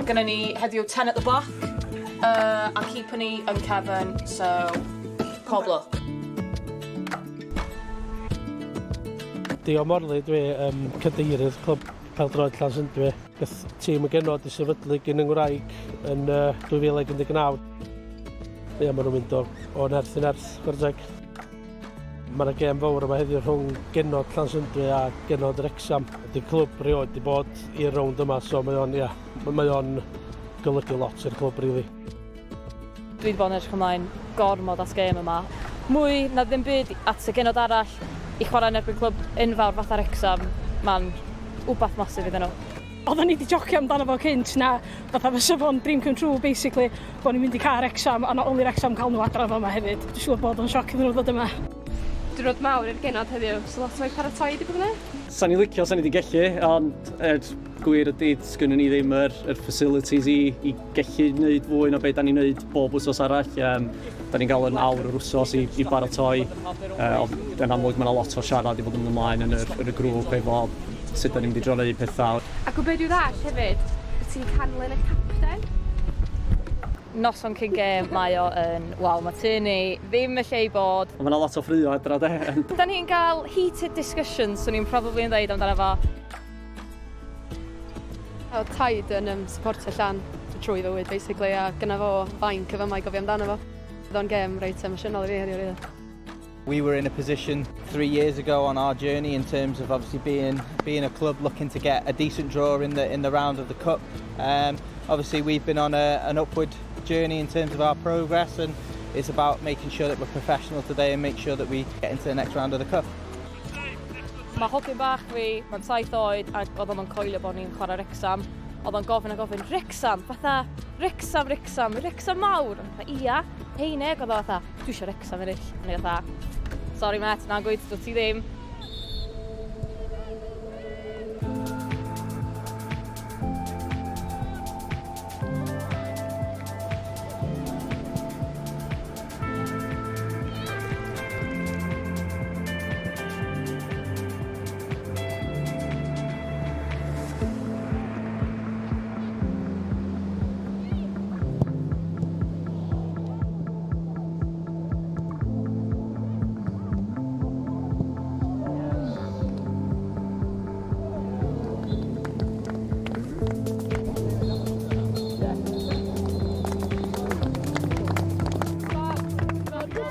Gynnon ni heddiw 10 at the back uh, a keeper ni yn cefn, so pob lwc. Dio Morley dwi, um, cadeirydd Clwb Pêl-droed Llansyndwy. Gath tîm y genod i sefydlu gyn yng Ngwraig yn uh, 2019. Ia, maen nhw'n mynd o, o nerth i nerth, chwarae teg. Mae yna gêm fawr yma heddiw rhwng genod Llansyndwy a genod Wrecsam. Ydy clwb rioed di bod i'r rownd yma, so mae o'n, ia, mae o'n golygu lot i'r clwb, really. Dwi wedi bod yn edrych ymlaen gormod at gêm yma. Mwy na ddim byd at y genod arall i chwarae yn erbyn clwb enfawr fatha Wrecsam, mae'n wbath masif iddyn nhw. Oedden ni 'di jocio amdano fo cynt na fatha fysa fo'n dream come true basically bo' ni'n mynd i cael Wrecsam a not only Wrecsam cael nhw adra fama hefyd. Dwi'n siŵr bod o'n sioc iddyn nhw ddod yma. Diwrnod mawr i'r genod heddiw, so lot o'i paratoi 'di bod yna? Sa'n ni licio, sa'n ni 'di gellu, ond er gwir ydy, sgynnon ni ddim yr, yr facilities i, i gellu wneud fwy na beth da ni'n wneud bob wsos arall. Um, da ni'n cael yn awr yr wsos i, i baratoi, uh, ond yn amlwg mae yna lot o siarad i fod yn ymlaen yn yr, yn y grŵp efo sut da ni'n mynd i drio wneud pethau. Ac o be dwi ddall hefyd, ti'n canlyn y capten? Noson cyn gêm, mae o yn, waw, mae tŷ ni ddim y lle i bod. Ond mae yna lot o ffrio adra de. Da ni'n cael heated discussions, swn i'n probably yn dweud amdano fo. Oedd taid yn um, supportio Llan trwy fywyd, basically, a gyna fo fainc y fama i gofio amdano fo. Oedd o'n gêm reit emosiynol i fi heddiw, really. We were in a position 3 years ago on our journey in terms of obviously being being a club looking to get a decent draw in the in the round of the cup. Obviously we've been on a, an upward journey in terms of our progress and it's about making sure that we're professional today and make sure that we get into the next round of the cup. Mae hogyn bach fi, mae'n 7 oed, ac oedd o'n coelio bod ni'n chwarae Wrecsam. Oedd o'n gofyn a gofyn, Wrecsam, fatha, Wrecsam, Wrecsam, Wrecsam mawr. O'n fatha, ia, heine, ac oedd o fatha, dwi eisiau Wrecsam ennill. O'n i fatha, sorry mate, na'n gweud, dwi ti ddim.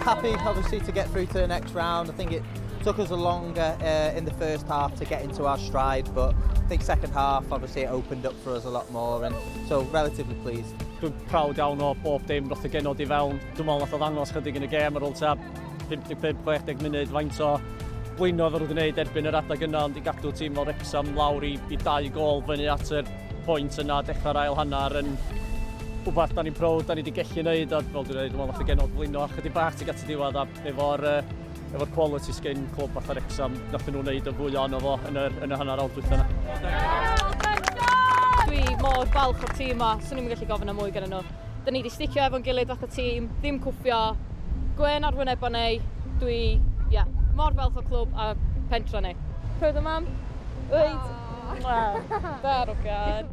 Happy, obviously, to get through to the next round. I think it took us a longer in the first half to get into our stride, but I think second half, obviously, it opened up for us a lot more, and so relatively pleased. Dwi'n proud iawn o bob dim roth y genod i fewn. Dwi'n meddwl nath o ddangos chydig yn y gêm ar ôl tua 55-60 munud faint o blino oedden nhw wedi gwneud erbyn yr adeg yna, ond i gadw tîm fel Wrexham lawr i, i dau gol fyny at yr pwynt yna dechrau'r ail hanner yn wbath da ni'n proud, da ni wedi gellu gwneud, a fel dwi'n dweud, dwi'n meddwl nath y genod flino chydig bach tuag at y diwedd, a efo'r uh, efo'r quality sgin clwb fatha Wrexham, nath nhw wneud yn fwy ono fo yn yr, yn y hanner awr dwytha yna. Dwi mor falch o'r tîm yma, swn i'm yn gallu gofyn am mwy gyda nhw. Da ni wedi sticio efo'n gilydd fatha tîm, ddim cwffio, gwen ar wynebau ni, dwi, ie, yeah, mor falch o clwb a pentra ni. Proud o mam? Wait. Wow. Dar o gan.